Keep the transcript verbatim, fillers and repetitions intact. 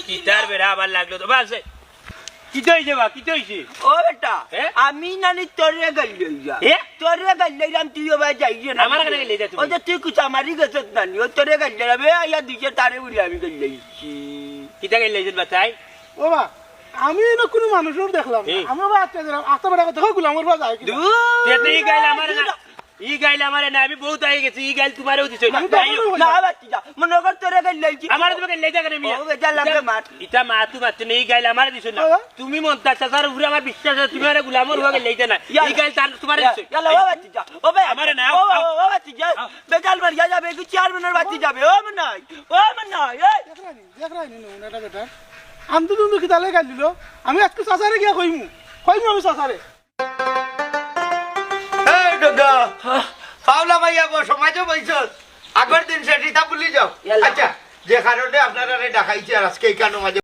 কিতার বেড়া আবার লাগলো তো, বাস। কিতা অইছে বা, কিতা অইছে? ও বেটা, হ্যাঁ? আমি নানি তোরে গাইল্লাইরাম। হ্যাঁ? তোরে গাইল্লাইরাম, তুই ও ভাই যাইরে না। আমার কেনে গাইল্লাইরা তুমি? ওই যে তুই কুচা মারি গেছত নানি, ও তোরে গাইল্লাইরাম, এ আইয়া দিছে তারে উড়ি আমি গাইল্লাইছি। কিতা গাইল্লাইছস বাতাই? ও বা, আমি এনে কুনু মানুষর দেখলাম না। এই। আমি ও বা আটকে দিলাম, আস্তা বেটা কথা কই গুলামর বা যায় কি? দূর। তে তো ই গাইল আমারে না। ই গাইল আমারে না, আমি বহুত আগে গেছি, ই গাইল তুমারেও দিছে। আমি তো যাই হোক। না, বাচ্চা যা। মনে কর তোরে গাইল্লাইছি। আমারে তুমি গাইল্লাইতা কেনে মিয়া? ও, বেজার লাগবে ইটা, মার। ইটা মাতু মাতু নেই, ই গাইল আমারে দিছো না। হ্যাঁ। তুমি মন্তাজ চাচার উপরে আমার বিশ্বাস আছে, তুমি আমারে গুলামর হয়ে গাইল্লাইতা না। ইয়াল্লা। ই গাইল তার তুমারে দিছে। ইয়াল্লা, ও বাচ্চা যা। ও ভাই। আমারে না, ও, আও, ও, আও। ও বাচ্চা যা। আও। বেজাল মারিয়া যাবে, কি চেয়ারম্যানের বাচ্চা যাবে। ও মনাই, ও মনাই, এই। দেখরায়নি, দেখরায়নি নমুনাটা বেটা। আমি তো তুমি কিতালে গাইল দিল। আমি আজকে চাচারে গিয়া কইমু। কইমু আমি চাচারে। এই দাদা, পাওলা ভাইয়া গো, সমাজে বইছস। আগর দিন সেটিতা ভুলি যাও। ইয়াল্লা। আচ্ছা, যে কারণে আপনারারে ডাকাইছি আর আজকে এই কারণে মাঝে